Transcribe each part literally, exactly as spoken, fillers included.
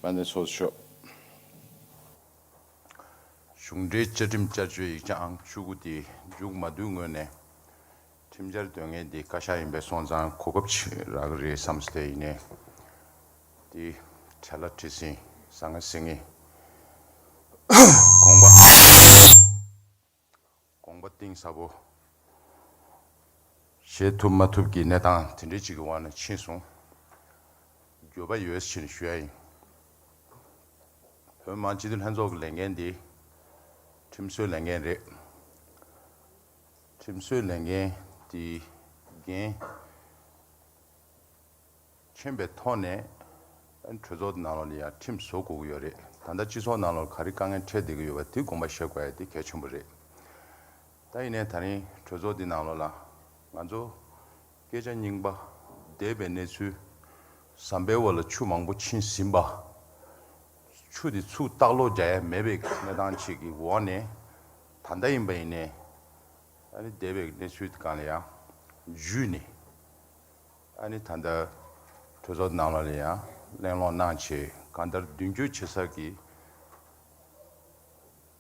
མ་ནས་ཚོགས་ཤོག་གཞུང་འབྲེལ་བཅའ་ཁྲིམས་བསྐྱར་བཅོས་ཡིག་ཆ་ཨང་བཅུ་དགུ་དེ་མཇུག་མ་བསྡུས་སྔོན་ནས། ཁྲིམས་འཆར་འདོན་མཁན་དེ་བཀའ་ཤག་ཡིན་པས་སོང་ཙང་གོ་སྐབས་ཅིག་རག་གི་རེད་བསམས་ཏེ་ཡིན་ནས། དེ་བྲེལ་ལ་བྲེལ་ཟིང་ཟང་ངེ་ཟིང་ངེ་དགོངས་པ་དགོངས་པ་གཏིང་ཟབ་པོ་བཞེས་ཐུབ་མ་ཐུབ་ཀྱི་གནས་སྟངས་དེ་འདྲ་ཅིག་གི་འོག་ནས་ཕྱིན་སོང་། འགྱོད་པ་ཡོད་ཕྱིན་ཞུ་ཡ་ཡིན། བོད་མི་མང་སྤྱི་འཐུས་ལྷན་ཚོགས་ཀྱི་ལས་འགན་དེ་ཁྲིམས་བཟོའི་ལས་འགན་རེད། ཁྲིམས་བཟོའི་ལས་འགན་དེ་འགན་ཆེན་པོའི་ཐོག་ནས་གྲོས་ཚོགས་ནང་ལོགས་ལ་ཡང་ཁྲིམས་བཟོ་དགོས་ཀྱི་ཡོད་རེད། ད་ལྟ་སྤྱི་ཚོགས་ནང་ལོགས་ག་རེ་དཀའ་ངལ་འཕྲད་བསྡད་ཀྱི་ཡོད་པ་དེ་དགོངས་པ་བཞེས་དགོས་ཡ་དེ་གལ་ཆེན་པོ་རེད། ད་ཡིན་ནའི་ད་རིང་གྲོས་ཚོགས་འདི་ནང་ལོགས་ལ་ང་ཚོ་སྐད་ཆ་རྙིང་པ་འདས་པའི་གནས་ཚུལ་ཟམ་པའི་འོག་ལ་ཆུ་མང་པོ་ཕྱིན་ཟིན་པ། ཆུ་དེ་ཚུར་ལྟག་ལོག་རྒྱག་ཡ་མེད་པའི་གནས་སྟངས་ཅིག་གི་འོག་ནས། ད་ལྟ་ཡིན་པ་ཡིན་ནའི་ཨ་ནི་འདས་པའི་གནས་ཚུལ་དེ་གང་ལ་ཡང་འཇུས་ནས། ཨ་ནི་ད་ལྟ་གྲོས་ཚོགས་ནང་ལོགས་ལ་ཡང་གླེང་སློང་གནང་བྱས་གང་ལྟར་མདུན་སྐྱོད་བྱེད་ས་ཀྱི་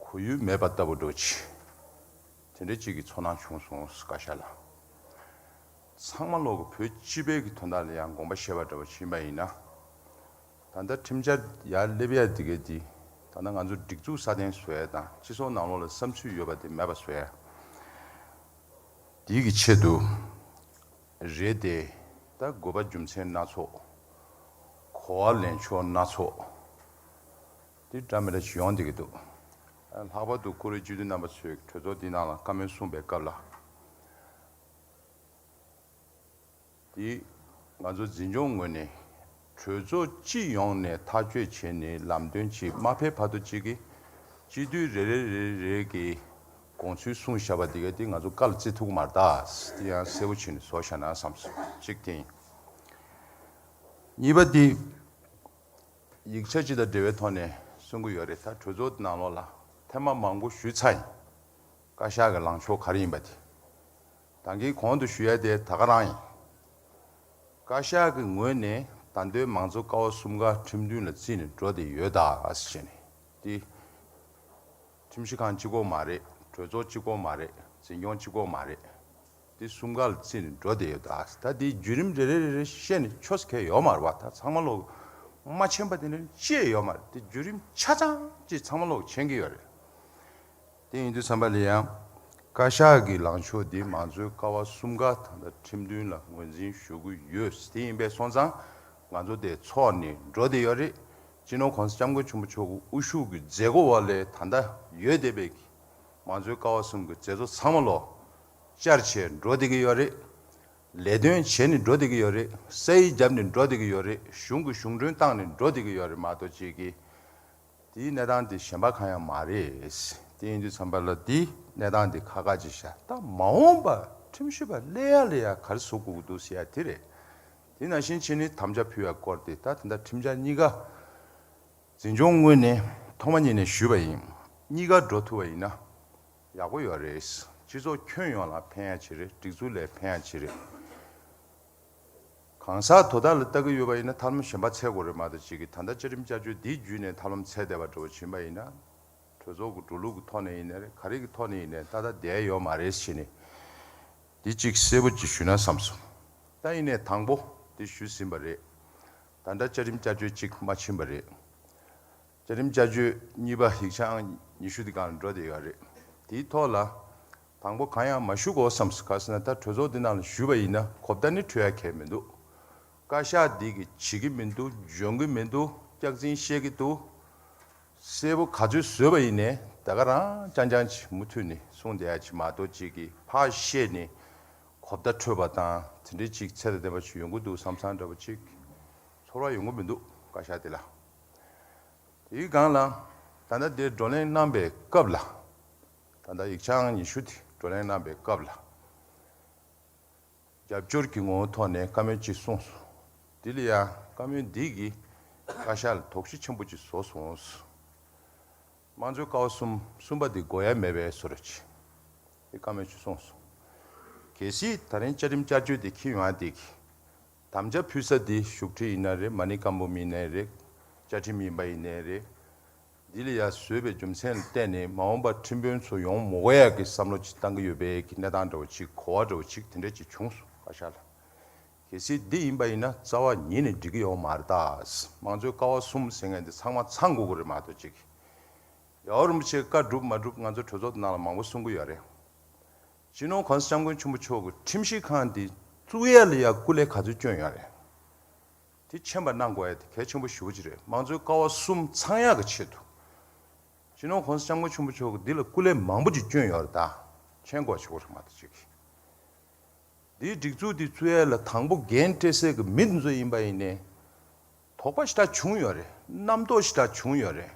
གོ་ཡུལ་མེད་པ་ལྟ་བུ་འདྲ་ཅིག་དེ་འདྲ་ཅིག་གི་ཚོར་སྣང་བྱུང་སོང་། བཀའ་ཤག་ལ་ཚང་མ་ལོག་གི་བོད་སྤྱི་པའི་གི་དོན་དག་ལ་ཡང་དགོངས་པ་བཞེས་པ་འདྲ་བ་ཕྱིན་པ་ཡིན་ན། ད་ལྟ་ཁྲིམས་འཆར་ཡར་སླེབས་ཡ་དེ་གའི་དེ་ད་ལྟ་ང་ཚོ་སྒྲིག་འཛུགས་སྲ་བརྟན་བཟོ་ཡ་དང་སྤྱི་ཚོགས་ནང་ལོགས་ལ་བསམ་ཚུལ་ཡོད་པ་དེ་མེད་པ་བཟོ་ཡ། དེའི་གི་ཆེད་དུ་རེད་དེ། ད་དགོས་པ་རྒྱུ་མཚན་སྣ་ཚོགས། གོ་བ་ལེན་ཕྱོགས་སྣ་ཚོགས་དེ་འདྲ་མི་འདྲ་ཞིག་ཡོང་བསྡད་ཀྱི་འདུག་ལྷག་པར་དུ་བཀུར་འོས་སྤྱི་འཐུས་རྣམ་པ་ཚོས་གྲོས་ཚོགས་འདི་ནང་ལ་བཀའ་མོལ་གསུངས་པའི་སྐབས་ལ། དེ་ང་ཚོ་འཛིན་སྐྱོང་ངོས་ནས་གྲོས་ཚོགས་སྤྱི་ཡོངས་ནས་ཐག་གཅོད་བྱས་ནས་ལམ་སྟོན་ཅིག་མ་ཕེབས་བར་དུ་གཅིག་གིས་སྤྱི་འཐུས་རེ་རེ་རེ་རེ་གི་དགོངས་ཚུལ་གསུངས་བཞག་པ་དེ་ག་དེ་ང་ཚོ་བཀའ་ལ་བརྩི་ཐུབ་ཀྱི་མ་རེད་ད། དེ་ཡང་གསལ་པོ་བྱས་ནས་བཟོ་བཞག་ན་བསམ་སོང་། གཅིག་དེ་ཡིན། གཉིས་པ་དེ་ཡིག་ཆ་སྤྱི་དང་འབྲེལ་བའི་ཐོག་ནས་གསུང་གི་ཡོད་རེད། ད་གྲོས་ཚོགས་ནང་ལོགས་ལ་ཐེངས་མ་མང་པོ་ཞུས་ཚར་ཡིན། བཀའ་ཤག་གི་ལངས་ཕྱོགས་ག་རེ་ཡིན་པ་དེ། ད་གིན་གོང་དུ་ཞུ་ཡ་དེ་ད་ག་རང་ཡིན། བཀའ་ཤག་གི་ངོས་ནས་ད་ལྟའི་མང་གཙོ་ཀ་བ་གསུམ་ཀ་ཁྲིམས་མཐུན་ལ་བརྩིས་ནས་འགྲོ་བསྡད་ཡོད་ད་ཟེར་ནས་དེ། ཁྲིམས་ཞིབ་ཁང་གཅིག་པོ་མ་རེད། གྲོས་ཚོགས་གཅིག་པོ་མ་རེད། འཛིན་སྐྱོང་གཅིག་པོ་མ་རེད། དེ་གསུམ་ཀ་ལ་བརྩིས་ནས་འགྲོ་བསྡད་ཡོད་ད། ད་དེའི་བརྒྱུད་རིམ་རེ་རེ་རེ་རེ་བཤད་ནས་ཆོས་གལ་ཡོད་མ་རེད་བ། ད་ཚང་མ་ལོག་མ་མཁྱེན་པ་དེ་འདྲ་ཅི་ཡང་ཡོད་མ་རེད། དེ་བརྒྱུད་རིམ་ཆ་ཚང་ཅིག་ཚང་མ་ལོག་མཁྱེན་གྱི་ཡོད་རེད། དེ་ཡིན་དུས་ཙམ་པ་ལ་ཡང་། བཀའ་ཤག་གི་ལངས་ཕྱོགས་འདི་མང་གཙོའི་ཀ་བ་གསུམ་ཀ་ད་ལྟ་ཁྲིམས་མཐུན་ལ་ངོས་འཛིན་ཞུ་གི་ཡོད། དེ་ཡིན་པས་སོང་ཙང་ང་ཚོ་དེ་ཚོགས་ནས་འགྲོ་བསྡད་ཡོད་རེད། སྤྱི་ནོར་གོང་ས་སྐྱབས་མགོན་ཆེན་པོ་མཆོག་གི་དབུ་བཞུགས་ཀྱི་མཛད་སྒོ་འོག་ལ་ད་ལྟ་ཡོད་བསྡད་པའི་མང་གཙོའི་ཀ་བ་གསུམ་གྱི་མཛད་གཙོ་ཚང་མ་ལོ་བཅར་བྱས་འགྲོ་བསྡད་ཀྱི་ཡོད་རེད། ལས་དོན་བྱས་ནས་འགྲོ་བསྡད་ཀྱི་ཡོད་རེད། ས་ཡིག་བརྒྱབ་ནས་འགྲོ་བསྡད་ཀྱི་ཡོད་རེད། གཞུང་གི་གཞུང་གྲོན་བཏང་ནས་འགྲོ་བསྡད་ཀྱི་ཡོད་རེད་མ་གཏོགས་ཅིག་གིས། དེའི་གནས་སྟངས་དེ་གཞན་པ་གང་ཡང་མ་རེད། དེ་ཡིན་དུས་ཙམ་པ་ལ་དེའི་གནས་སྟངས་དེ་ཁག་ཁག་ཅིག་བཞག་ད་མ་འོངས་པ་ཁྲིམས་ཞིབ་པ་སླེབས་ཡ་ལ་ཡ་ག་རེ་བཟོ་དགོས་ཀྱི་འདུག་ཟེར་ཡ་དེ་རེད། དེ་ནང་བཞིན་བྱས་ནས་དམ་བཅའ་ཕུལ་ཡ་སྐོར་དེ་ད་དེ་འདྲ་ཁྲིམས་འཆར་གཉིས་ཀ་འཛིན་སྐྱོང་ངོས་ནས་ཐོག་མ་ཉིད་ནས་ཞུས་པ་ཡིན། གཉིས་ཀ་འགྲོ་ཐུབ་པ་ཡིན་ན་ཡག་པོ་ཡོད་རེད། སྤྱི་ཚོགས་ཁྱོན་ཡོངས་ལ་ཕན་ཡ་ཅིག་རེད། སྒྲིག་འཛུགས་ལ་ཕན་ཡ་ཅིག་རེད། གང་ཟག་དོ་བདག་ལ་ལྟ་གི་ཡོད་པ་ཡིན་ན་ཐབས་ལམ་གཞན་པ་འཚོལ་དགོས་རེད་མ་གཏོགས་ཅིག་གིས་ད་ལྟ་བཅའ་ཁྲིམས་བསྐྱར་བཅོས་འདི་བརྒྱུད་ནས་ཐབས་ལམ་འཚོལ་བསྡད་པ་འདྲ་བོ་ཕྱིན་པ་ཡིན་ན། གྲོས་ཚོགས་ཀྱི་འགྲོ་ལུགས་ཀྱི་ཐོག་ནས་ཡིན་ནའི་རེད། ག་རེ་གི་ཐོག་ནས་ཡིན་ནའི་ཏག་ཏག་བསྡད་ཡོད་མ་རེད་ཟེར་ནས། འདི་གཅིག་གསལ་པོ་གཅིག་ཞུས་ན་བསམ་སོང་། ད་ཡིན་ནའི་དང་པོ་འདི་ཞུས་ཟིན་པ་རེད། ད་ལྟ་བཅའ་ཁྲིམས་བསྐྱར་བཅོས་གཅིག་མ་ཕྱིན་པ་རེད། བཅའ་ཁྲིམས་བསྐྱར་བཅོས་གཉིས་པ་ཡིག་ཆ་ཨང་ཉི་ཤུ་འདི་སྒང་ལ་འགྲོ་བསྡད་ཡོད་རེད། དེའི་ཐོག་ལ་དང་པོ་གང་ཡང་མ་ཞུ་དགོས་བསམ་སོང་། ག་ཟེར་ན་ད་གྲོས་ཚོགས་འདི་ནང་ལ་ཞུས་པ་ཡིན་ན་གོ་བརྡ་ནི་འཕྲོད་ཡ་གང་ཡང་མི་འདུག་བཀའ་ཤག་འདི་གིས་བྱེད་ཀྱི་མི་འདུག་འཇོན་གྱི་མི་འདུག་སྐྱག་རྫུན་བཤད་ཀྱི་འདུག་གསལ་པོ་ག་ཚོད་བཟོས་པ་ཡིན་ནའི་ད་ག་རང་རྐྱང་རྐྱང་ཅིག་མུ་མཐུད་ནས་གསུངས་བསྡད་ཡ་ཅིག་མ་གཏོགས་ཅིག་གིས་ཕར་བཤད་ནས་གོ་བརྡ་འཕྲོད་པ་དང་དེ་འདྲའི་ཅིག་ཚད་དང་ལྡན་པ་ཅིག་ཡོང་གི་འདུག་བསམ་བསམ་འདྲ་པོ་ཅིག་ཚོར་བ་ཡོང་གི་མི་འདུག་བཀའ་ཤག་དེ་ལ། དེའི་སྒང་ལ་ད་ལྟ་དེ་བགྲོ་གླེང་གནང་པའི་སྐབས་ལ། ད་ལྟ་ཡིག་ཆ་ཨང་ཉི་ཤུ་དེ་བགྲོ་གླེང་གནང་པའི་སྐབས་ལ། རྒྱབ་སྐྱོར་གྱི་ངོ་བོ་ཐོག་ནས་བཀའ་མོལ་གཅིག་གསུངས་སོང་། དེ་ལ་ཡང་བཀའ་མོལ་འདི་གིས་བཀའ་ཤག་ལ་དོགས་གཞི་ཆེན་པོ་གཅིག་བཟོ་སོང་། དམངས་གཙོའི་ཀ་བ་གསུམ་གསུམ་པ་འདི་དགོས་ཡ་མེད་པའི་བཟོ་འདྲ་ཅིག་དེ་བཀའ་མོལ་གཅིག་གསུངས་སོང་། གལ་སྲིད་ད་རིང་བཅའ་ཁྲིམས་བསྐྱར་བཅོས་དེ་འཁྱེར་ཡོང་ཡ་དེ་གིས། དམ་བཅའ་ཕུལ་ས་དེ་བཞུགས་ཁྲི་ཡིན་ན་རེད། མ་ཎི་སྒམ་པོ་མིན་ན་རེད། བཅའ་ཁྲིམས་ཡིན་པ་ཡིན་ནའི་རེད། འདི་ལ་ཡ་བཟོས་པའི་རྒྱུ་མཚན་ལ་བརྟེན་ནས་མ་འོངས་པར་ཁྲིམས་དཔོན་ཚོ་ཡོང་མི་དགོས་ཡག་གི་བསམ་བློ་ཅིག་བཏང་གི་ཡོད་པའི་གི་གནས་སྟངས་འདྲ་བོ་ཅིག་གོ་བ་འདྲ་བོ་ཅིག་དེ་འདྲ་ཅིག་བྱུང་སོང་བཀའ་ཤག་ལ། གལ་སྲིད་འདི་ཡིན་པ་ཡིན་ན་རྩ་བ་ཉིད་ནས་འགྲིག་གི་ཡོད་མ་རེད་ད། དམངས་གཙོའི་ཀ་བ་གསུམ་ཟེར་མཁན་འདི་ཚང་མ་ཚང་དགོས་ཀྱི་རེད་མ་གཏོགས་ཅིག་རྒྱལ་བ་རིན་པོ་ཆེའི་བཀའ་སྒྲུབ་མ་སྒྲུབ་ང་ཚོ་གྲོས་ཚོགས་ནང་ལ་མང་པོ་གསུང་གི་ཡོད་རེད། སྤྱི་ནོར་༸གོང་ས་༸སྐྱབས་མགོན་ཆེན་པོ་མཆོག་གིས་ཁྲིམས་ཞིབ་ཁང་འདི་བཙུགས་ཡ་ལ་ཡ་སྐུ་ལས་ག་ཚོད་བསྐྱོན་ཡོད་རེད། དེ་མཁྱེན་པ་གནང་དགོས་ཡ་དེ་གལ་ཆེན་པོ་ཞེ་པོ་ཅིག་རེད། དམངས་གཙོའི་ཀ་བ་གསུམ་ཚང་ཡག་གི་ཆེད་དུ། སྤྱི་ནོར་༸གོང་ས་༸སྐྱབས་མགོན་ཆེན་པོ་མཆོག་གིས་འདི་ལ་སྐུ་ལས་མང་པོ་ཅིག་བསྐྱོན་ཡོད་རེད་ད། མཁྱེན་དགོས་ཆེ་བོ་རེད་མ་གཏོགས་ཅིག་འདིའི་སྒྲིག་འཛུགས་འདི་བཙུགས་ཡ་ལ་དང་པོ་འགན་འཁྲི་སའི་གི་མི་འདི་ཚོ་ཡིན་པ་ཡིན་ནའི། དོགས་པ་ཞེ་དྲག་བྱུང་ཡོད་རེད། རྣམ་རྟོག་ཞེ་དྲག་བྱུང་ཡོད་རེད།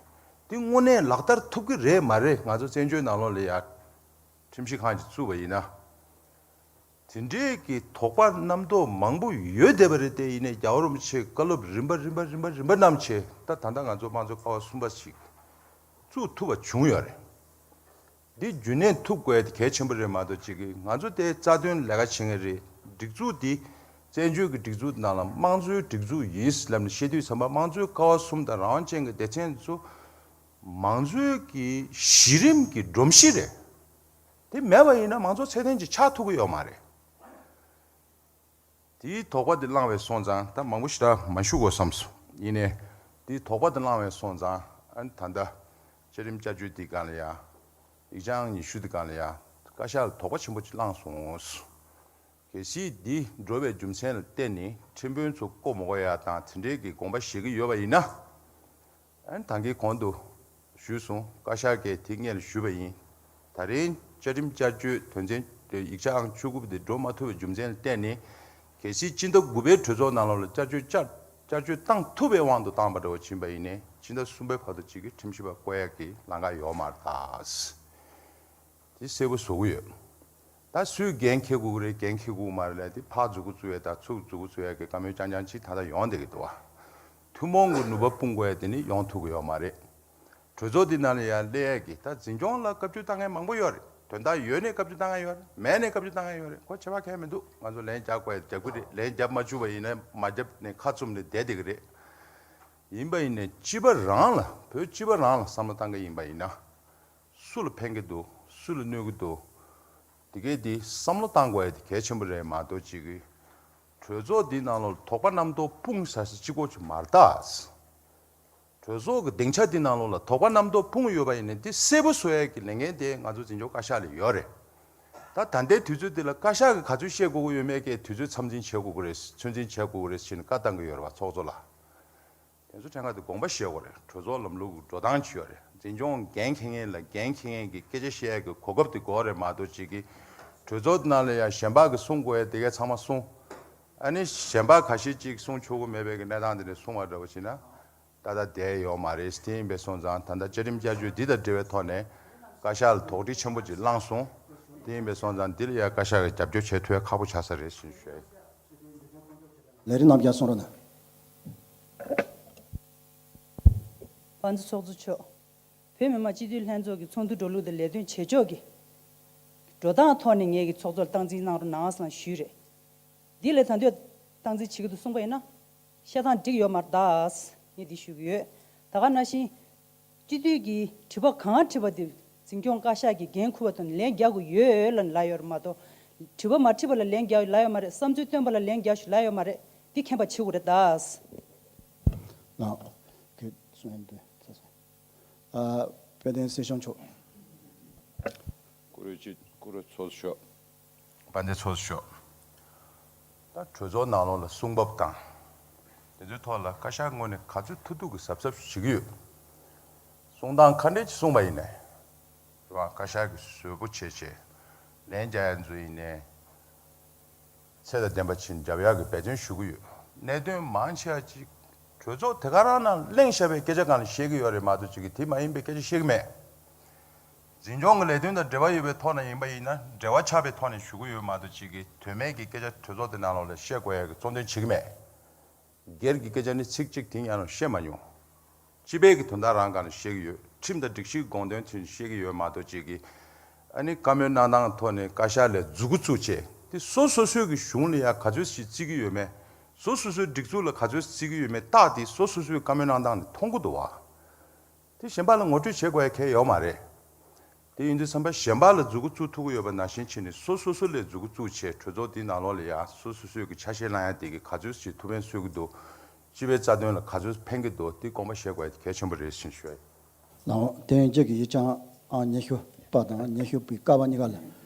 འདི་དངོས་གནས་ལག་བསྟར་ཐུབ་ཀྱི་རེད་མ་རེད། ང་ཚོ་བཙན་བྱོལ་ནང་ལོགས་ལ་ཡ་ཁྲིམས་ཞིབ་ཁང་ཅིག་བཙུགས་པ་ཡིན་ན། དེ་འདྲའི་གི་དོགས་པ་རྣམ་རྟོག་མང་པོ་ཡོད་བསྡད་པ་རེད་དེ། ཡིན་ནའི་རྒྱལ་བ་རིན་པོ་ཆེའི་བཀའ་སློབ་རིམ་པ་རིམ་པ་རིམ་པ་རིམ་པ་བསྣམས་བྱས་ད་ད་ལྟ་ང་ཚོ་དམངས་གཙོ་ཀ་བ་གསུམ་པ་ཞིག་བཙུགས་ཐུབ་པ་བྱུང་ཡོད་རེད། འདི་རྒྱུན་གནས་ཐུབ་དགོས་དེ་གལ་ཆེན་པོ་རེད་མ་གཏོགས་ཅིག་གིས་ང་ཚོ་དེ་རྩ་དོན་ལས་ཀ་བྱེད་མཁན་རེད། སྒྲིག་འཛུགས་འདི་བཙན་བྱོལ་གྱི་སྒྲིག་འཛུགས་ནང་ལ་དམངས་གཙོའི་སྒྲིག་འཛུགས་ཡིན་ལབ་ནས་བཤད་དུས་ཙམ་པ་དམངས་གཙོའི་ཀ་བ་གསུམ་དང་རང་དབང་ཅན་གྱི་སྡེ་ཚན་ཚོ་མང་གཙོའི་གི་གཞི་རིམ་གྱི་སྒྲོམ་གཞི་རེད། དེ་མེད་པ་ཡིན་ན་མང་གཙོ་ཚད་ལྡན་ཅིག་ཆགས་ཐུབ་ཀྱི་ཡོད་མ་རེད། དེའི་དོགས་པ་དེ་བསླངས་པའི་སོང་ཙང་ད་མང་པོ་ཞེ་དྲག་མ་ཞུ་དགོས་བསམས་སོང་། ཡིན་ནའི་དེའི་དོགས་པ་དེ་བསླངས་པའི་སོང་ཙང་ཨ་ནི་ད་ལྟ་བཅའ་ཁྲིམས་བསྐྱར་བཅོས་དེའི་སྒང་ལ་ཡ་ཡིག་ཆ་ཨང་ཉི་ཤུ་དེའི་སྒང་ལ་ཡ་བཀའ་ཤག་ལ་དོགས་པ་ཆེན་པོ་ཅིག་བསླངས་སོང་། གལ་སྲིད་འདི་འགྲོ་བའི་རྒྱུ་མཚན་ལ་བརྟེན་ནས་ཁྲིམས་དཔོན་ཚོ་བསྐོ་མ་དགོས་ཡ་དང་དེ་འདྲའི་གི་དགོངས་པ་བཞེས་ཀྱི་ཡོད་པ་ཡིན་ན། ཨ་ནི་ད་གིན་གོང་དུ་ཞུས་སོང་། བཀའ་ཤག་གིས་དེ་སྔོན་ལ་ཞུས་པ་ཡིན། ད་རིང་བཅའ་ཁྲིམས་བསྐྱར་བཅོས་དོན་ཚན་ཡིག་ཆ་ཨང་བཅུ་དགུ་པ་དེ་འགྲོ་མ་ཐུབ་པའི་རྒྱུ་མཚན་ལ་བརྟེན་ནས། གལ་སྲིད་སྤྱི་ཟླ་དགུ་པའི་གྲོས་ཚོགས་ནང་ལོགས་ལ་བསྐྱར་བཅོས་བསྐྱར་བསྐྱར་བཅོས་བཏང་ཐུབ་པའི་དབང་དུ་བཏང་པ་འདྲ་བོ་ཕྱིན་པ་ཡིན་ནའི་སྤྱི་ཟླ་གསུམ་པའི་བར་དུ་གཅིག་གི་ཁྲིམས་ཞིབ་པ་བསྐོ་ཡག་གི་ལམ་ཁ་ཡོད་མ་རེད་ད། དེ་གསལ་པོ་བཟོ་གི་ཡོད། ད་སུས་འགན་འཁྱེར་དགོས་ཀྱི་རེད། འགན་འཁྱེར་དགོས་ཀྱི་མ་རེད་ལབ་དེ་ཕར་མཛུབ་གུ་བཙུགས་ཡས་དང་ཚུར་མཛུབ་གུ་བཙུགས་ཡས་ཀྱི་བཀའ་མོལ་རྐྱང་རྐྱང་ཅིག་ད་ལྟ་ཡོང་བསྡད་ཀྱི་འདུག་བ། ཐུན་མོང་གི་ནུས་པ་སྤུངས་དགོས་ཡས་དེ་ནི་ཡོང་ཐུབ་ཀྱི་ཡོད་མ་རེད། གྲོས་ཚོགས་འདི་ནང་ལ་ཡང་སླེབས་ཡས་ཀྱི་ད་འཛིན་སྐྱོང་ལ་བཀའ་བཀྱོན་བཏང་མཁན་མང་པོ་ཡོད་རེད། དོན་དག་ཡོད་ནས་བཀའ་བཀྱོན་བཏང་མཁན་ཡོད་རེད། མེད་ནས་བཀའ་བཀྱོན་བཏང་མཁན་ཡོད་རེད། ཁོ་བྱེད་པ་གང་ཡང་མི་འདུག་ང་ཚོ་ལན་རྒྱག་དགོས་ཡས་རྒྱབ་ཀྱི་རེད། ལན་རྒྱབ་མ་བཅུག་པ་ཡིན་ན་མ་རྒྱབ་ནས་ཁ་བཙུམ་ནས་བསྡད་བསྡད་ཀྱི་རེད། ཡིན་པ་ཡིན་ནས་སྤྱི་པ་རང་ལ་བོད་སྤྱི་པ་རང་ལ་བསམ་བློ་བཏང་གི་ཡིན་པ་ཡིན་ན། སུ་ལ་ཕན་གྱི་འདུག་སུ་ལ་གནོད་ཀྱི་འདུག་དེ་གས་དེ་བསམ་བློ་བཏང་དགོས་ཡ་དེ་གལ་ཆེན་པོ་རེད་མ་གཏོགས་ཅིག་གི་གྲོས་ཚོགས་འདི་ནང་ལོགས་ལ་དོགས་པ་རྣམ་རྟོག་སྤུངས་ས་ས་གཅིག་པོ་ཅིག་མ་རེད་ད། གྲོས་ཚོགས་ཀྱི་སྡིངས་ཆ་འདི་ནང་ལོགས་ལ་དོགས་པ་རྣམ་རྟོག་སྤུངས་ཡོད་པ་ཡིན་ན་དེ་གསལ་པོ་བཟོ་ཡ་གི་ལས་འགན་དེ་ང་ཚོ་འཛིན་སྐྱོང་བཀའ་ཤག་ལ་ཡོད་རེད། ད་ད་ལྟའི་དུས་ཚོད་འདི་ལ་བཀའ་ཤག་གིས་ག་ཚོད་བཤད་དགོས་ཀྱི་ཡོད་མེད་ཀྱི་དུས་ཚོད་མཚམས་འཛིན་བྱེད་དགོས་ཀྱི་རེད། ཚོད་འཛིན་བྱེད་དགོས་ཀྱི་རེད་ཟེར་ནས་བཀའ་བཏང་གི་ཡོད་རེད་བ་ཚོགས་གཙོ་ལ། དེ་ཚོ་ཕྲན་ཁ་དེ་དགོངས་པ་བཞེས་དགོས་རེད། གྲོས་ཚོགས་ལམ་ལུགས་འགྲོ་སྟངས་ཅིག་ཡོད་རེད། འཛིན་སྐྱོང་འགན་འཁྱེར་མཁན་ལ་འགན་འཁྱེར་མཁན་གྱི་སྐད་ཆ་བཤད་ཡས་ཀྱི་གོ་སྐབས་དེ་དགོས་རེད་མ་གཏོགས་ཅིག་གི་གྲོས་ཚོགས་ནང་ལ་ཡང་གཞན་པ་གིས་གསུང་དགོས་ཡས་དེ་གས་ཚང་མ་གསུང་། ཨ་ནི་གཞན་པ་ཁ་ཤས་ཅིག་གསུང་ཆོག་གི་མེད་པའི་གི་གནས་སྟངས་དེ་འདྲ་གསུང་བ་འདྲ་བོ་བྱས་ན་ད་ལྟ་བསྡད་ཡོད་མ་རེད། དེ་ཡིན་པའི་སོང་ཙང་ད་ལྟ་བཅའ་ཁྲིམས་བསྐྱར་བཅོས་འདི་དང་འབྲེལ་བའི་ཐོག་ནས་བཀའ་ཤག་ལ་དོགས་འདྲི་ཆེན་པོ་ཅིག་བསླངས་སོང་། དེ་ཡིན་པའི་སོང་ཙང་འདི་ལ་ཡང་བཀའ་ཤག་གིས་རྒྱབ་སྐྱོར་བྱེད་ཐུབ་ཡ་ཁག་པོ་ཆགས་ས་རེད་ཞེས་ཞུ་ཡ་ཡིན། ལས་རིམ་རྣམས་ཀྱང་གསུང་རོགས་གནང་། དཔལ་འཛོམས་ཚོགས་གཙོ་མཆོག་བོད་མི་མང་སྤྱི་འཐུས་ལྷན་ཚོགས་ཀྱི་ཚོགས་འདུ་འགྲོ་ལུགས་དང་ལས་དོན་བྱེད་ཕྱོགས་ཀྱི་འགྲོ་སྟངས་ཐོག་ནས་ངེད་ཀྱི་ཚོགས་གཙོར་སྟངས་འཛིན་གནང་རོགས་གནང་ཟེར་ཞུས་རེད། འདི་ལས་ད་འདོད་སྟངས་འཛིན་བྱེད་ཀྱི་འདུག་གསུངས་པ་ཡིན་ན། བཤད་སྟངས་འགྲིག་ཡོད་མ་རེད་ད། ངས་འདི་ཞུ་གི་ཡོད། ད་ག་ནང་བཞིན། སྤྱི་འཐུས་ཀྱིས་དྲི་བ་གང་དྲིས་པ་དེ་འཛིན་སྐྱོང་བཀའ་ཤག་གིས་འགན་འཁུར་བ་དང་ལན་རྒྱག་དགོས་ཡོད་ལ་ལབ་ཡོད་རེད་མ་གཏོགས། དྲི་བ་མ་དྲིས་པ་ལ་ལན་རྒྱག་ལབ་ཡོད་མ་རེད། བསམ་ཚུལ་བཏོན་པ་ལ་ལན་རྒྱག་ཞུ་ལབ་ཡོད་མ་རེད། འདི་མཁྱེན་པ་བྱེད་དགོས་རེད་ད། ལགས། ག་རེ་གསུང་ཡ་འདུག་ཚ་ཚ། ཨ། དཔལ་ལྡན་སྲིད་སྐྱོང་མཆོག་བཀུར་འོས་སྤྱི། བཀུར་འོས་ཚོགས་གཙོ་མཆོག་དཔལ་ལྡན་ཚོགས་གཙོ་མཆོག་ད་གྲོས་ཚོགས་ནང་ལོགས་ལ་གསུང་བབ་དང་། དེ་ཚོའི་ཐོག་ལ་བཀའ་ཤག་ངོས་ནས་ག་ཚོད་ཐུབ་ཐུབ་ཀྱི་གཟབ་གཟབ་བྱེད་ཀྱི་ཡོད། གསུང་སྟངས་ག་འདྲས་ཅིག་གསུངས་པ་ཡིན་ནའི། རེད་བ། བཀའ་ཤག་གིས་བཟོད་པོ་བྱས་བྱས། ལན་རྒྱག་ཡ་ཚོ་ཡིན་ནའི། ཚད་དང་ལྡན་པ་ཅིག་རྒྱབ་ཡག་གི་འབད་བརྩོན་ཞུ་གི་ཡོད། གནད་དོན་མང་ཆེ་བ་ཅིག་གྲོས་ཚོགས་དེ་ག་རང་ནང་གླེང་བཞག་པའི་སྐད་ཆ་སྒང་ལ་བཤད་ཀྱི་ཡོད་རེད་མ་གཏོགས་ཅིག་གིས་དེ་མ་ཡིན་པའི་སྐད་ཆ་བཤད་ཀྱི་མེད། འཛིན་སྐྱོང་གི་ལས་དོན་དང་འབྲེལ་བ་ཡོད་པའི་ཐོག་ནས་ཡིན་པ་ཡིན་ན་འབྲེལ་བ་ཆགས་པའི་ཐོག་ནས་ཞུ་གི་ཡོད་མ་གཏོགས་ཅིག་གིས་དོན་མེད་ཀྱི་སྐད་ཆ་གྲོས་ཚོགས་དེ་ནང་ལོགས་ལ་བཤད་དགོས་ཡག་གི་གཙོ་འདོན་བྱེད་ཀྱི་མེད། སྒེར་གྱི་སྐད་ཆ་ནི་ཚིག་གཅིག་དེ་ཡང་ནང་བཤད་མ་མྱོང་། སྤྱི་པའི་གི་དོན་དག་རང་སྒང་ལ་བཤད་ཀྱི་ཡོད། ཁྲིམས་དང་སྒྲིག་གཞིའི་དགོངས་དོན་ཐོག་ནས་བཤད་ཀྱི་ཡོད་མ་གཏོགས་ཅིག་གིས། ཨ་ནི་བཀའ་མོལ་གནང་སྟངས་ཐོག་ནས་བཀའ་ཤག་ལ་མཛུབ་གུ་བཙུགས་བྱས་དེ་སོ་སོ་སོའི་གི་གཞུང་ལ་ཡ་ག་ཚོད་ཞིག་བརྩི་གི་ཡོད་མེད། སོ་སོ་སོའི་སྒྲིག་འཛུགས་ལ་ག་ཚོད་བརྩི་གི་ཡོད་མེད་རྟགས་དེ་སོ་སོ་སོའི་བཀའ་མོལ་གནང་སྟངས་ནས་མཐོང་གི་འདུག་བ། དེ་གཞན་པ་ལ་ངོ་སྤྲོད་བྱེད་དགོས་ཡ་གལ་ཡོད་མ་རེད། དེ་ཡིན་དུས་ཙམ་པ་གཞན་པ་ལ་མཛུབ་གུ་བཙུགས་ཐུབ་ཀྱི་ཡོད་པ་ནང་བཞིན་བྱས་ནས་སོ་སོ་སོ་ལ་མཛུབ་གུ་བཙུགས་བྱས་གྲོས་ཚོགས་དེའི་ནང་ལོགས་ལ་ཡ་སོ་སོ་སོའི་གི་ཆ་ཤས་བླང་ཡ་དེ་གི་ག་ཚོད་ཅིག་ཐུགས་ཕན་གསོས་ཀྱི་འདུག་སྤྱི་པའི་རྩ་དོན་ལ་ག་ཚོད་ཕན་གྱི་འདུག་དེ་དགོངས་པ་བཞེས་དགོས་ཡ་དེ་གལ་ཆེན་པོ་རེད་ཟེར་ཞུ་ཡ་ཡིན། ལའོ། དེ་ཡིན་རྗེས་ཀྱི་ཡིག་བྱང་ཨང་ཉི་ཤུ་པ་དང་ཉི་ཤུ་པའི་ཀ་པ་གཉིས་ཀ་ལ་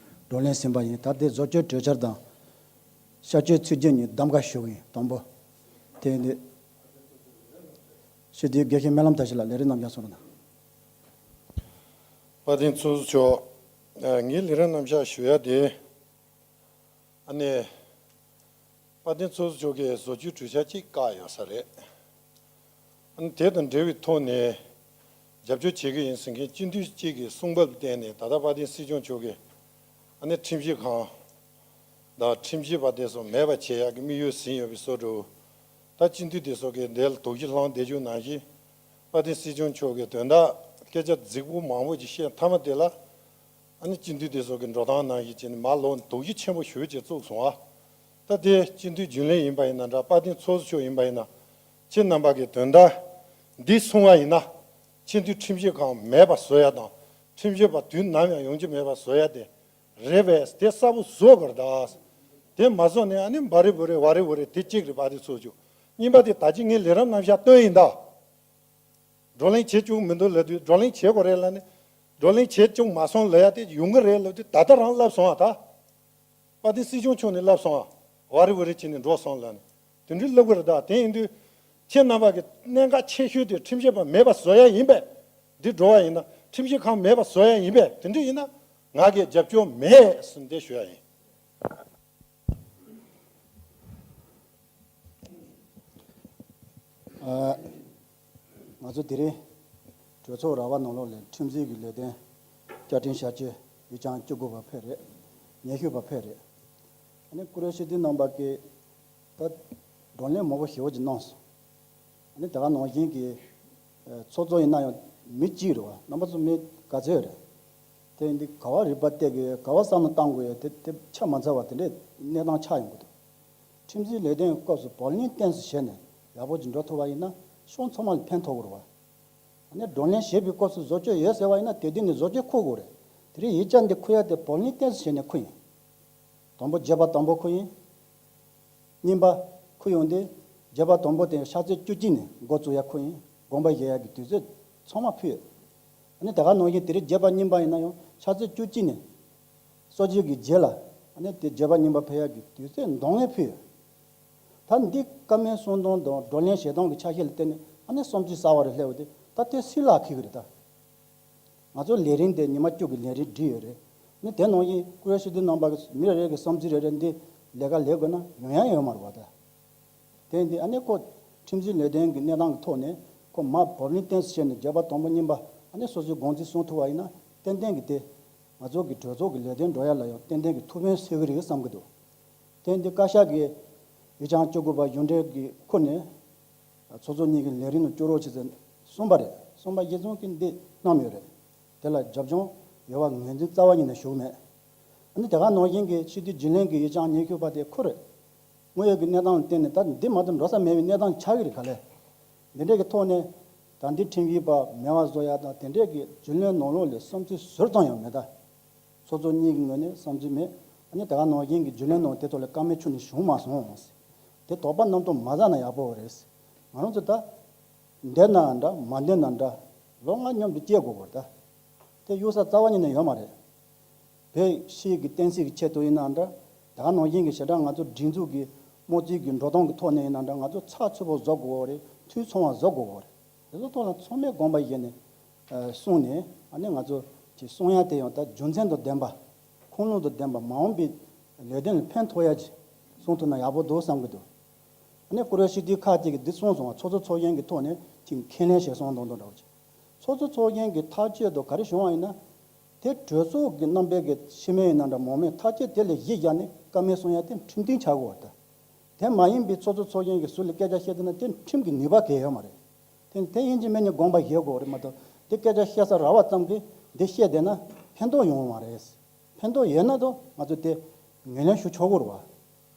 བགྲོ་གླེང་ཟིན་པ་ཡིན། ད་ལྟའི་བཟོ་བཅོས་གྲོས་འཆར་དང་། བསྐྱར་བཅོས་ཚིག་བརྗོད་གཉིས་གདམ་ག་ཞུ་གི་ཡིན། དང་པོ། དེ་ཡིན་དུས། སྤྱི་འཐུས་དགེ་བཤེས་སྨོན་ལམ་བཀྲ་ཤིས་ལགས་ལས་རིམ་རྣམ་གཞག་གསུང་རོགས་གནང་། དཔལ་ལྡན་ཚོགས་གཙོ་མཆོག་ཨ། ངས་ལས་རིམ་རྣམ་གཞག་ཞུ་ཡ་དེ། ཨ་ནི། དཔལ་ལྡན་ཚོགས་གཙོ་མཆོག་གིས་བཟོ་བཅོས་གྲོས་འཆར་གཅིག་བཀག་ཡོད་ས་རེད། ཨ་ནི་དེ་དང་འབྲེལ་བའི་ཐོག་ནས། རྒྱབ་སྐྱོར་བྱེད་ཀྱི་ཡིན་ཟེར་མཁན་སྤྱི་འཐུས་གཅིག་གི་གསུང་བབ་བརྟེན་ནས་ད་ལྟ་དཔལ་ལྡན་སྲིད་སྐྱོང་མཆོག་གིས་ཨ་ནི་ཁྲིམས་ཞིབ་ཁང་དང་ཁྲིམས་ཞིབ་པ་དེ་ཚོ་མེད་པ་བྱེད་ཡག་གི་དམིགས་ཡུལ་ཟིན་ཡོད་པའི་བཟོ་འདྲ། ད་སྤྱི་འཐུས་དེ་ཚོ་གིས་འདིར་དོགས་གཞི་སློང་བསྡད་རྒྱུ་ནང་བཞིན། དཔལ་ལྡན་སྲིད་སྐྱོང་མཆོག་གིས་དོན་དག་སྐད་ཆ་རྫིག་པོ་མང་པོ་ཅིག་བཤད་མཐའ་མ་དེ་ལ། ཨ་ནི་སྤྱི་འཐུས་དེ་ཚོ་གི་འགྲོ་སྟངས་ནང་བཞིན་བྱས་ནས་མར་ལོག་དོགས་གཞི་ཆེན་པོ་ཞེ་པོ་ཅིག་བཙུགས་སོང་ཨ། ད་དེ་སྤྱི་འཐུས་རྒྱུན་ལས་ཡིན་པ་ཡིན་ན་འདྲ། དཔལ་ལྡན་ཚོགས་གཙོ་མཆོག་ཡིན་པ་ཡིན་ན། ཁྱེད་རྣམ་པ་གིས་དོན་དག་འདི་གསུང་བ་ཡིན་ན། སྤྱི་འཐུས་ཁྲིམས་ཞིབ་ཁང་མེད་པ་བཟོ་ཡ་དང་། ཁྲིམས་ཞིབ་པ་དུས་ནམ་ཡང་ཡོང་རྒྱུ་མེད་པ་བཟོ་ཡ་དེ་རེད་པས། དེ་གསལ་པོ་བཟོ་དགོས་རེད་ད། དེ་མ་བཟོ་ནས་ཨ་ནི་འབའ་རི་བུ་རི་ཝ་རི་ཝུ་རི་དེ་གཅིག་རེད། དཔལ་ལྡན་ཚོགས་གཙོ་མཆོག་གཉིས་པ་དེ་ད་ཅི་ངས་ལས་རིམ་རྣམ་གཞག་བཏོན་ཡིན་ད། བགྲོ་གླེང་བྱེད་བཅུག་མི་འདུག་ལབ་དུས། བགྲོ་གླེང་བྱེད་དགོས་རེད་ལབ་ནས། བགྲོ་གླེང་བྱེད་བཅུག་མ་སོང་ལབ་ཡ་དེ་ཡོང་གི་རེད་ལབ་དུས། ད་ལྟ་རང་ལབ་སོང་ཨ་ད། དཔལ་ལྡན་སྲིད་སྐྱོང་མཆོག་ནས་ལབ་སོང་ཨ། ཝ་རི་ཝ་རི་བྱས་ནས་འགྲོ་སོང་ལབ་ནས། དེ་འདྲའི་ལབ་གི་རེད་ད། དེ་ཡིན་དུས། ཁྱེད་རྣམ་པ་གི་གནད་འགག་ཆེ་ཤོས་དེ་ཁྲིམས་ཞིབ་པ་མེད་པ་བཟོ་ཡ་ཡིན་པས། འདི་འགྲོ་བ་ཡིན་ན་ཁྲིམས་ཞིབ་ཁང་མེད་པ་བཟོ་ཡ་ཡིན་པས། དེ་འདྲ་ཡིན་ན་ང་གིས་རྒྱབ་སྐྱོར་མེད་ཟེར་འདི་ཞུ་ཡ་ཡིན། ཨ། ང་ཚོ་དེ་རིང་གྲོས་ཚོགས་ར་བ་ནང་ལོགས་ལ་ཁྲིམས་འཛིན་གྱི་ལས་དོན་བསྐྱར་སྒྲིང་བསྐྱར་བཅོས་ཡིག་བྱང་བཅུ་དགུ་པ་ཕེབས་རེད། ཉི་ཤུ་པ་ཕེབས་རེད། ཨ་ནི་བཀུར་འོས་སྤྱི་འཐུས་རྣམ་པ་གིས་ད་བགྲོ་གླེང་མང་པོ་ཞེ་པོ་ཅིག་གནང་སོང་། ཨ་ནི་དེ་ག་ནང་བཞིན་གྱི་ཚོགས་གཙོ་ཡིན་ན་ཡང་མི་གཅིག་རེད་བ། རྣམ་པ་ཚོ་མི་ག་ཚོད་རེད། དེ་ཡིན་དུས་ག་བ་རིག་པ་གཏད་དགོས་ཡོད། ག་བ་བསམ་བློ་བཏང་དགོས་ཡོད། དེ་དེ་ཆ་མ་འཚལ་བ་དེ་འདྲའི་གནས་སྟངས་ཆགས་ཡོང་གི་འདུག་ཁྲིམས་འཛིན་ལས་དོན་གྱི་སྐབས་སུ་བགྲོ་གླེང་བརྟན་གཞི་བྱས་ནས་ཡག་པོ་ཅིག་འགྲོ་ཐུབ་པ་ཡིན་ན་ཕྱོགས་མཚུངས་མ་ལ་ཕན་ཐོགས་ཀྱི་རེད་བ། ཨ་ནི་བགྲོ་གླེང་བྱེད་པའི་སྐབས་སུ་བཟོ་བཅོས་ཡོད་ཟེར་བ་ཡིན་ན་དེ་དུས་ནས་བཟོ་བཅོས་འཁུར་དགོས་རེད། དེ་རིང་ཡིག་ཆ་འདི་འཁུར་ཡ་དེ་བགྲོ་གླེང་བརྟན་གཞི་བྱས་ནས་འཁུར་ཡིན། དང་པོ་བརྗོད་པ་དང་པོ་འཁུར་ཡིན། གཉིས་པ་འཁུར་ཡོང་དུས་བརྗོད་པ་དང་པོ་དེ་ཕྱག་ཚོད་བཅུ་གཅིག་ནས་འགོ་བཙུགས་ཡ་འཁུར་ཡིན། དགོངས་པ་བཞེས་ཡ་གི་དུས་ཚོད་ཚང་མ་ཕུལ་ཡོད། ཨ་ནི་དེ་ག་ནང་བཞིན་དེ་རིང་བརྗོད་པ་གཉིས་པ་ཡིན་ན་ཡང་ཕྱག་ཚོད་བཅུ་གཅིག་ནས་སོ་བརྒྱད་ཀྱི་རྗེས་ལ་ཨ་ནི་དེ་བརྗོད་པ་གཉིས་པ་ཕུལ་ཡ་གི་དུས་ཚོད་འདང་ངེས་ཕུལ་ཡོད། ད་འདི་བཀའ་མོལ་གསུང་སྟངས་དང་བགྲོ་གླེང་བྱེད་སྟངས་ཀྱི་ཆ་ཤས་ལ་བརྟེན་ནས་ཨ་ནི་བསམ་ཚུལ་གསར་བ་རེ་སླེབས་པ་དེ་ད་དེ་སུས་ལག་འཁེལ་གི་རེད་ད། ང་ཚོ་ལས་རིམ་དེ་ཉི་མ་བཅུ་གི་ལས་རིམ་བསྒྲིགས་ཡོད་རེད། ནི་དེ་ནང་བཞིན་བཀུར་འོས་སྤྱི་འཐུས་རྣམ་པ་གི་མི་རེ་རེ་གི་བསམ་ཚུལ་རེ་རེ་འདི་ལས་ཀ་ལས་དགོས་ན་ཡོང་ཡ་ཡོད་མ་རེད་བ་ད། དེ་འདི་ཨ་ནི་ཁོ་ཁྲིམས་འཛིན་ལས་དོན་གྱི་གནས་སྟངས་ཀྱི་ཐོག་ནས་ཁོ་མ་བགྲོ་གླེང་བརྟན་གཞི་བྱས་ནས་བརྗོད་པ་དང་པོ་གཉིས་པ་ཨ་ནི་སོ་སོའི་དགོངས་ཚུལ་གསུང་ཐུབ་པ་ཡིན་ན་ཏན་ཏན་གྱི་དེ་ང་ཚོ་གི་གྲོས་ཚོགས་ཀྱི་ལས་དོན་འགྲོ་ཡ་ལ་ཡང་ཏན་ཏན་གྱི་ཐུགས་ཕན་གསོས་ཀྱི་རེད་བསམ་གྱི་འདུག་དེ་འདི་བཀའ་ཤག་གིས་ཡིག་བྱང་བཅུ་དགུ་པ་གཞུང་འབྲེལ་གྱི་ཁུར་ནས་ཚོགས་གཙོ་གཉིས་ཀྱི་ལས་རིམ་ནང་བཅུག་རོགས་བྱེད་ཟེར་གསུངས་པ་རེད། གསུངས་པ་གཞིར་བཟུང་གིས་འདི་གནང་ཡོད་རེད། དེ་ལ་རྒྱབ་ལྗོངས་ཡོད་པ་ངོས་འཛིན་རྩ་བ་ཉིད་ནས་ཞུ་གི་མེད། ཨ་ནི་དེ་ག་ནང་བཞིན་གྱི་སྤྱི་འཐུས་རྒྱུན་ལས་ཀྱི་ཡིག་བྱང་ཉི་ཤུ་པ་དེ་ཁུར་རེད། དངོས་ཡོད་ཀྱི་གནས་སྟངས་ལ་བརྟེན་ནས་ད་འདི་མ་གཏོགས་འགྲོ་ས་མེད་པའི་གནས་སྟངས་ཆགས་ཀྱི་རེད་ག་ལེ། འདི་འདྲའི་གི་ཐོག་ནས་ད་འདི་ཁྲིམས་ཞིབ་པ་མེད་པ་བཟོ་ཡ་དང་དེ་འདྲའི་གི་རྒྱུན་ལས་ནང་ལོགས་ལ་བསམ་ཚུལ་ཟུར་ཙམ་ཡང་མེད་ད། ཚོགས་གཙོ་གཉིས་ཀྱི་ངོས་ནས་བསམ་ཚུལ་མེད། ཨ་ནི་ད་ག་ནང་བཞིན་གྱི་རྒྱུན་ལས་ནང་དེ་ཐོག་ལ་བཀའ་མོལ་ཁྱོན་ནས་བྱུང་མ་སོང་། དེ་དོགས་པ་རྣམ་རྟོག་མ་ཟ་ན་ཡག་པོ་རེད། ང་རང་ཚོ་ད་བསྡད་ན་འདྲ་མ་བསྡད་ན་འདྲ་ལོ་ལྔ་མཉམ་དུ་སྐྱེལ་དགོས་པ་རེད་ད། དེ་གཡུག་ས་རྩ་བ་ཉིད་ནས་ཡོད་མ་རེད། བོད་ཕྱི་གི་བསྟན་སྲིད་ཀྱི་ཆེད་དུ་ཡིན་ན་འདྲ། ད་ག་ནང་བཞིན་གྱི་ཞེ་དྲག་ང་ཚོ་སྒྲིག་འཛུགས་ཀྱི་དམངས་གཙོའི་གི་འགྲོ་སྟངས་ཀྱི་ཐོག་ནས་ཡིན་ན་འདྲ། ང་ཚོ་ཚགས་ཚུད་པོ་བཟོ་དགོས་པ་རེད། འཐུས་ཚང་བ་བཟོ་དགོས་པ་རེད། དེ་ཚོ་ཐོག་ལ་ཚང་མས་དགོངས་པ་བཞེས་ནས་ཨ་གསུངས་ནས། ཨ་ནི་ང་ཚོ་གི་གསུང་ཡ་དེ་ཡང་ད་རྒྱུ་མཚན་དང་ལྡན་པ། ཁུངས་ལུང་དང་ལྡན་པ། མ་འོངས་པའི་ལས་དོན་ལ་ཕན་ཐོགས་ཡ་ཅིག་གསུང་ཐུབ་ན་ཡག་པོ་འདུག་བསམ་གྱི་འདུག་ཨ་ནི་བཀུར་འོས་སྤྱི་འཐུས་ཁག་ཅིག་གིས་འདི་གསུངས་སོང་བ། ཚོགས་གཙོ་ཚོགས་གཞོན་གྱི་ཐོག་ནས་ཅིག་ཁས་ལེན་བྱས་སོང་དང་དང་འདྲ་བ་ཅིག་ཚོགས་གཙོ་ཚོགས་གཞོན་གྱི་ཐག་གཅོད་དང་ག་རེ་བྱུང་བ་ཡིན་ན། དེ་གྲོས་ཚོགས་ཀྱི་རྣམ་པའི་གི་སྤྱི་མོས་ཡིན་ན་འདྲ་མང་མོས་ཐག་གཅོད་དེ་ལ་གཞི་བཞག་ནས་བཀའ་མོལ་གསུང་ཡ་དེ་ཁྲིམས་མཐུན་ཆགས་དགོས་པ་རེད། དེ་མ་ཡིན་པའི་ཚོགས་གཙོ་ཚོགས་གཞོན་གྱིས་ཟུར་ལ་སྐད་ཆ་བཤད་བསྡད་ན་དེ་ཁྲིམས་ཀྱི་ནུས་པ་གང་ཡང་ཡོད་མ་རེད། དེ་དེ་ཡིན་གཅིག་མིན་གཅིག་དགོངས་པ་བཞེས་དགོས་རེད་མ་གཏོགས། དེ་སྐད་ཆ་བཤད་ས་རག་པ་ཙམ་གྱིས་འདི་བཤད་བསྡད་ན་ཕན་ཐོགས་ཡོང་བ་མ་རེད། ཕན་ཐོགས་ཡོད་ན་ད་ང་ཚོས་དེ་ངོས་ལེན་ཞུ་ཆོག་གི་རེད་བ།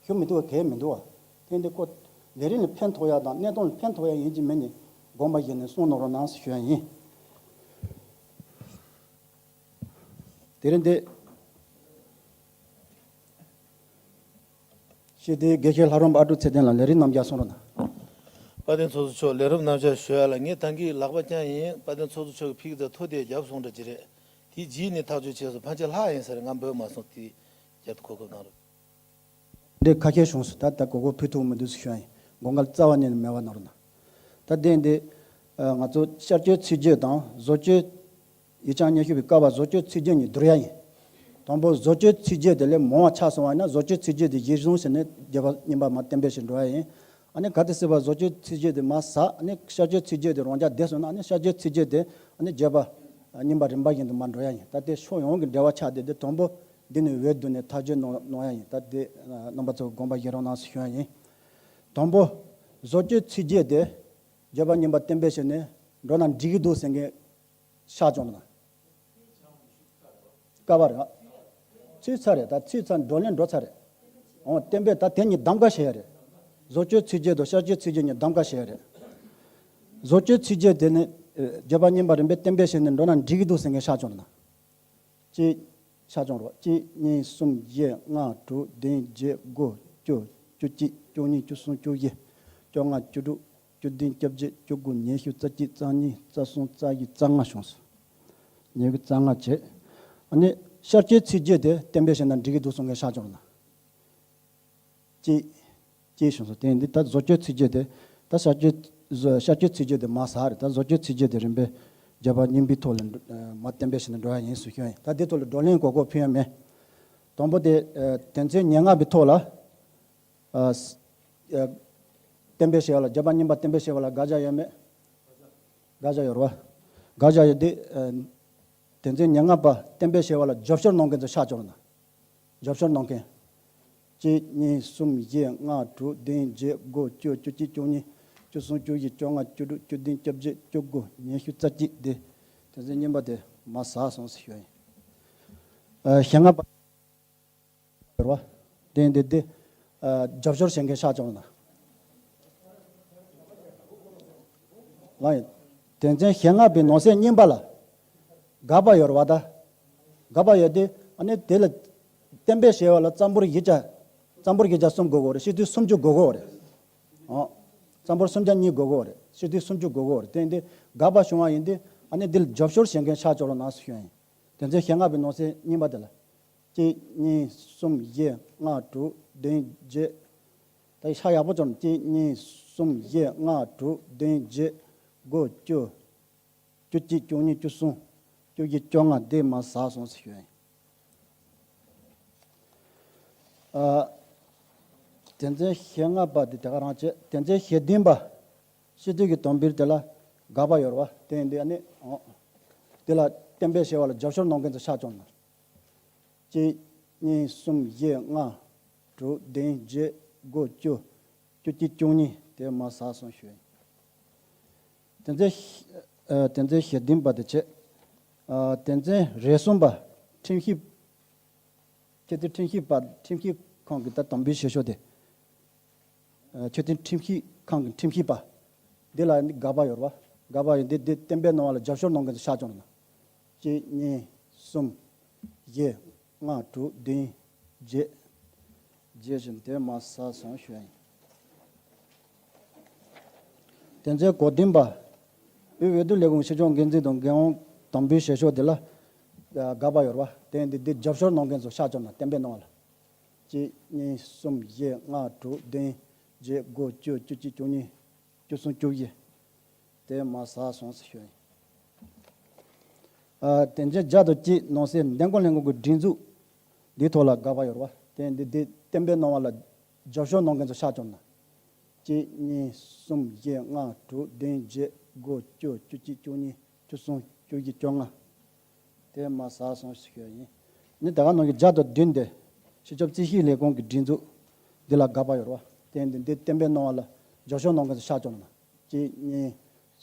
ཞུ་མི་ཐུབ་པ་གང་ཡང་མི་འདུག་བ། དེ་འདི་ཁོ་ ལས་རིམ་ལ་ཕན་ཐོགས་ཡ་དང་གནས་སྟངས་ལ་ཕན་ཐོགས་ཡ་ཡིན་གཅིག་མིན་ནི་དགོངས་པ་བཞེས་ནས་གསུང་གནང་རོགས་གནང་ཞུ་ཡ་ཡིན། དེ་རིང་འདི་ཤེས་ལྡན་དགེ་བཤེས་ལྷ་རམས་པ་ཨ་ཀྲུག་ཚེ་བརྟན་ལགས་ལས་རིམ་རྣམ་གཞག་གསུང་རོགས་གནང་། དཔལ་ལྡན་ཚོགས་གཙོ་མཆོག་ལས་རིམ་རྣམ་གཞག་ཞུ་ཡ་ལ་ངས་ད་གིན་ལག་པ་བརྐྱངས་ཡིན། དཔལ་ལྡན་ཚོགས་གཙོ་མཆོག་གིས་ཕ་གི་ཚ་ཐུགས་དེ་རྒྱབ་སོང་འདྲ་ཅི་རེད། དེའི་རྗེས་ནས་ཐག་གཅོད་བྱས་སོང་། ཕན་ཆད་ལྷག་ཡིན་ས་རེད། ང་འབོད་མ་སོང་། དེ་རྒྱབ་ཏུ་གོ་སྐབས་གནང་རོགས། འདི་ཁ་ཤས་བྱུང་སོང་། ད་ལྟ་གོ་སྐབས་ཕུལ་ཐུབ་མི་འདུག་ཞུ་ཡ་ཡིན། དགོངས་འགལ་རྩ་བ་ཉིད་ནས་མེད་པ་གནང་རོགས་གནང་། ད་ལྟའི་འདི་ང་ཚོ་ཤར་བསྐྱོད་ཚིག་བརྗོད་དང་བཟོ་བཅོས། ཡིག་ཆ་སྙན་ཞུ་བའི་ཀ་བ་བཟོ་བཅོས་ཚིག་བརྗོད་གཉིས་བསྡུར་ཡ་ཡིན། དང་པོ་བཟོ་བཅོས་ཚིག་བརྗོད་དེ་ལས་མང་བ་ཆགས་སོང་བ་ཡིན་ན་བཟོ་བཅོས་ཚིག་བརྗོད་དེ་གཞིར་བཟུང་བྱས་ནས་རྒྱས་པ་རྙིང་པ་མར་གཏན་འབེབས་བྱེད་འགྲོ་ཡ་ཡིན། ཨ་ནི་གལ་ཏེ་སྲིད་པ་བཟོ་བཅོས་ཚིག་བརྗོད་དེ་མར་ཟག་ཨ་ནི་ཤར་བསྐྱོད་ཚིག་བརྗོད་དེ་རང་འཇགས་བསྡད་སོང་ན་ཨ་ནི་ཤར་བསྐྱོད་ཚིག་བརྗོད་དེ་ཨ་ནི་རྒྱས་པ་རྙིང་པ་རིམ་པ་བཞིན་དུ་མར་འགྲོ་ཡ་ཡིན། ད་དེ་ཕྱོགས་ཡོངས་ཀྱི་འབྲེལ་བ་ཆགས་བསྡད་དེ་དང་པོ་འདི་ནས་འོས་བསྡུ་ནས་ཐག་གཅོད་གནང་གནང་ཡ་ཡིན། ད་དེ་རྣམ་པ་ཚོ་དགོངས་པ་བཞེས་རོགས་གནང་ཞུ་ཡ་ཡིན། དང་པོ་བཟོ་བཅོས་ཚིག་བརྗོད་དེ་རྒྱས་པ་རྙིང་པ་གཏན་འབེབས་བྱས་ནས་འགྲོ་ན་འགྲིག་གི་འདུག་ཟེར་མཁན་ཤར་བྱུང་ན། ཀ་བ་རེད། ཚུད་ཚར་རེད། ད་ཚུད་ཚར། བགྲོ་གླེང་འགྲོ་ཚར་རེད། འོ་གཏན་འབེབས་ད་དེ་གཉིས་གདམ་ག་བྱེད་ཡ་རེད། བཟོ་བཅོས་ཚིག་བརྗོད་དང་ཤར་བསྐྱོད་ཚིག་བརྗོད་གཉིས་གདམ་ག་བྱེད་ཡ་རེད། བཟོ་བཅོས་ཚིག་བརྗོད་དེ་ནི་རྒྱས་པ་རྙིང་པ་རིམ་པས་གཏན་འབེབས་བྱས་ནས་འགྲོ་ན་འགྲིག་གི་འདུག་ཟེར་མཁན་ཤར་བྱུང་ན། གཅིག་ཤར་བྱུང་རོགས། གཅིག་གཉིས་གསུམ་བཞི་ལྔ་དྲུག་བདུན་བརྒྱད་དགུ་བཅུ་བཅུ་གཅིག་བཅུ་གཉིས་བཅུ་གསུམ་བཅུ་བཞི་བཅོ་ལྔ་བཅུ་དྲུག་བཅུ་བདུན་བཅོ་བརྒྱད་བཅུ་དགུ་ཉི་ཤུ་རྩ་གཅིག་རྩ་གཉིས་རྩ་གསུམ་རྩ་བཞི་རྩ་ལྔ་བྱུང་སོང་། ཉི་ཤུ་རྩ་ལྔ་བྱས། ཨ་ནི་ཤར་བསྐྱོད་ཚིག་བརྗོད་དེ་གཏན་འབེབས་བྱས་ན་འགྲིག་གི་འདུག་གསུང་མཁན་ཤར་བྱུང་ན། གཅིག་གཅིག་བྱུང་སོང་། དེ་འདི་ད་བཟོ་བཅོས་ཚིག་བརྗོད་དེ་ད་ཤར་བསྐྱོད་བཟོ་ཤར་བསྐྱོད་ཚིག་བརྗོད་དེ་མར་ཟག་རེད། ད་བཟོ་བཅོས་ཚིག་བརྗོད་དེ་རིམ་པས་རྒྱས་པ་རྙིང་པའི་ཐོག་ལ་འགྲོ་མར་གཏན་འབེབས་བྱས་ནས་འགྲོ་ཡ་ཡིན་ཟེར་ཞུ་ཡ་ཡིན། ད་འདི་ཐོག་ལ་བགྲོ་གླེང་གོ་སྐབས་ཕུལ་ཡ་མེད། དང་པོ་དེ་དོན་ཚན་ཉེར་ལྔ་པའི་ཐོག་ལ། ཨ་ས་ཨ་གཏན་འབེབས་བྱས་པ་ལ་རྒྱས་པ་རྙིང་པ་གཏན་འབེབས་བྱས་པ་ལ་དགག་བྱ་ཡོད་མེད། དགག་བྱ་ཡོད་རེད་བ། དགག་བྱ་ཡོད་དེ། ཨ་དོན་ཚན་ཉེར་ལྔ་པ་གཏན་འབེབས་བྱས་པ་ལ་རྒྱབ་སྐྱོར་གནང་མཁན་ཚོ་ཤར་བྱུང་ན། རྒྱབ་སྐྱོར་གནང་མཁན། གཅིག་གཉིས་གསུམ་བཞི་ལྔ་དྲུག་བདུན་བརྒྱད་དགུ་བཅུ་བཅུ་གཅིག་བཅུ་གཉིས་བཅུ་གསུམ་བཅུ་བཞི་བཅོ་ལྔ་བཅུ་དྲུག་བཅུ་བདུན་བཅོ་བརྒྱད་བཅུ་དགུ་ཉི་ཤུ་རྩ་གཅིག་དེ། དོན་ཚན་རྙིང་པ་དེ་མར་ཟག་སོང་ཟེར་ཞུ་ཡ་ཡིན། ཨ་ཞེ་ལྔ་པ། རེད་བ། དེ་འདི་འདི། ཨ་རྒྱབ་སྐྱོར་བྱེད་མཁན་ཤར་བྱུང་ན། ལགས་ཡིན། དོན་ཚན་ཞེ་ལྔ་པའི་ནང་གསེས་རྙིང་པ་ལ། དགག་པ་ཡོད་རེད་བ་ད། དགག་པ་ཡོད་དེ་ཨ་ནི་དེ་ལ། གཏན་འབེབས་བྱས་པ་ལ་རྩ་འབོར་བཞི་ཆ། རྩ་འབོར་བཞི་ཆ་གསུམ་དགོས་ཀྱི་ཡོད་རེད། སྤྱི་འཐུས་སུམ་ཅུ་དགོས་ཀྱི་ཡོད་རེད། ཨོ། རྩ་འབོར་སུམ་ཆ་གཉིས་དགོས་ཀྱི་ཡོད་རེད། སྤྱི་འཐུས་སུམ་ཅུ་དགོས་ཀྱི་ཡོད་རེད། དེ་འདི་དགག་པ་བྱུང་བ་ཡིན་དེ་ཨ་ནི་དེ་ལ་རྒྱབ་སྐྱོར་བྱེད་མཁན་ཤར་བྱུང་རོགས་གནང་ཟེར་ཞུ་ཡ་ཡིན། དོན་ཚན་ཞེ་ལྔ་པའི་ནང་གསེས་རྙིང་པ་དེ་ལ། གཅིག་གཉིས་གསུམ་བཞི་ལྔ་དྲུག་བདུན་བརྒྱད། ད་ཤ་ཡག་པོ་བྱུང་། གཅིག་གཉིས་གསུམ་བཞི་ལྔ་དྲུག་བདུན་བརྒྱད་དགུ་བཅུ། བཅུ་གཅིག་བཅུ་གཉིས་བཅུ་གསུམ་བཅུ་བཞི་བཅོ་ལྔ་དེ་མར་ཟག་སོང་ཟེར་ཞུ་ཡ་ཡིན། ཨ། དོན་ཚན་ཞེ་ལྔ་པ་དེ་དེ་ག་རང་བྱས། དོན་ཚན་ཞེ་བདུན་པ། སྤྱི་འཐུས་ཀྱི་དོན་འབུལ་དེ་ལ་དགག་པ་ཡོད་རེད་བ། དེ་ཡིན་དུས་ཨ་ནི། ཨོ། དེ་ལ་གཏན་འབེབས་བྱས་པ་ལ་རྒྱབ་སྐྱོར་གནང་མཁན་ཚོ་ཆགས་བྱུང་ན། གཅིག་གཉིས་གསུམ་བཞི་ལྔ་དྲུག་བདུན་བརྒྱད་དགུ་བཅུ། བཅུ་གཅིག་བཅུ་གཉིས་དེ་མར་ཟག་སོང་ཞུ་ཡིན། དོན་ཚན་ཞེ་ཨ། དོན་ཚན་ཞེ་བདུན་པ་དེ་བྱས། ཨ། དོན་ཚན་རེ་གསུམ་པ། ཁྲིམས་ཞིབ། ཆེས་མཐོའི་ཁྲིམས་ཞིབ་པ། ཁྲིམས་ཞིབ་ཁང་གི་ད་དམ་འབུལ་བྱེད་ཕྱོགས་དེ། ཨ། ཆེས་མཐོའི་ཁྲིམས་ཞིབ་ཁང་གི་ཁྲིམས་ཞིབ་པ། འདི་ལ་ནི་དགག་པ་ཡོད་རེད་བ། དགག་པ་ཡོད་འདི་འདི་གཏན་འབེབས་གནང་བ་ལ་རྒྱབ་སྐྱོར་གནང་མཁན་ཚོ་ཆགས་བྱུང་ན། གཅིག་གཉིས་གསུམ་བཞི་ལྔ་དྲུག་བདུན་བརྒྱད། བརྒྱད་བཞིན་དེ་མར་ཟག་སོང་ཞུ་ཡ་ཡིན། དོན་ཚན་གོ་བདུན་པ། དབུས་འོས་བསྡུ་ལས་ཁུངས་ཕྱི་ཕྱོགས་འགན་འཛིན་དང་འགན་དབང་དམ་འབུལ་བྱེད་ཕྱོགས་དེ་ལ། ཨ། དགག་པ་ཡོད་རེད་བ། དེ་འདི་འདི་རྒྱབ་སྐྱོར་གནང་མཁན་ཚོ་ཆགས་བྱུང་ན་གཏན་འབེབས་གནང་བ་ལ། གཅིག་གཉིས་གསུམ་བཞི་ལྔ་དྲུག་བདུན་བརྒྱད་དགུ་བཅུ། བཅུ་གཅིག་བཅུ་གཉིས། བཅུ་གསུམ་བཅུ་བཞི། དེ་མར་ཟག་སོང་ཟེར་ཞུ་ཡ་ཡིན། ཨ། དོན་ཚན་བརྒྱ་དང་གཅིག་ནང་གསེས་འདེམས་བསྐོ་ལྷན་ཁང་གི་སྒྲིག་འཛུགས་འདིའི་ཐོག་ལ་དགག་པ་ཡོད་རེད་བ། དེ་འདི་འདི་གཏན་འབེབས་གནང་བ་ལ་རྒྱབ་སྐྱོར་གནང་མཁན་ཚོ་ཆགས་བྱུང་ན། གཅིག་གཉིས་གསུམ་བཞི་ལྔ་དྲུག་བདུན་བརྒྱད་དགུ་བཅུ། བཅུ་གཅིག་བཅུ་གཉིས། བཅུ་གསུམ། བཅུ་བཞི། བཅོ་ལྔ། དེ་མར་ཟག་སོང་ཞུ་ཡ་ཡིན། ནི་ད་ག་ནང་གི་བརྒྱ་དང་བདུན་དེ། སྤྱི་ཁྱབ་རྩིས་ཞིབ་ལས་ཁུངས་ཀྱི་སྒྲིག་འཛུགས་འདི་ལ་དགག་པ་ཡོད་རེད་བ། དེ་འདི་འདི་གཏན་འབེབས་གནང་བ་ལ་རྒྱབ་སྐྱོར་གནང་མཁན་ཚོ་ཆགས་བྱུང་ན། གཅིག་གཉིས་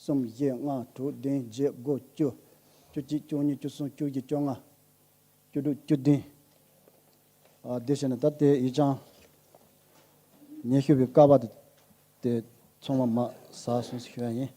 གསུམ་བཞི་ལྔ་དྲུག་བདུན་བརྒྱད་དགུ་བཅུ། བཅུ་གཅིག་བཅུ་གཉིས། བཅུ་གསུམ། བཅུ་བཞི། བཅོ་ལྔ། བཅུ་དྲུག། བཅུ་བདུན། ཨ། དེ་བྱས་ན་ད་དེ་ཡིག་ཆ་སྙན་ཞུ་བའི་ཀ་བ་དེ་ དེ་ཚང་མ་མ་ཟ་སོང་ཞུ་ཡ་ཡིན།